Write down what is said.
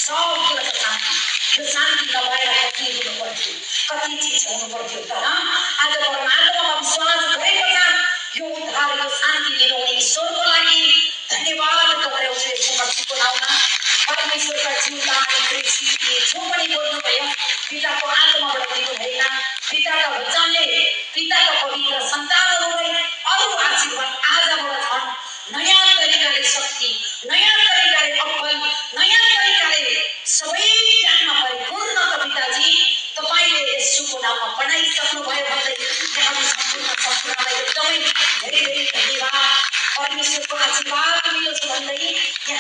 सब कुराको शान्ति। यो शान्ति नभएर कति हुनु पर्थ्यो, कति चिज हुनु पर्थ्यो। तर आज परमात्मामा विश्वास गरेको यो उद्धार, यो शान्ति दिनुहुने ईश्वरको लागि धन्यवाद टक्राउँछु यसको मसीहको नाउँमा। परमेश्वरका जिउँदा अनि कृषि जो पनि बोल्नुभयो पिताको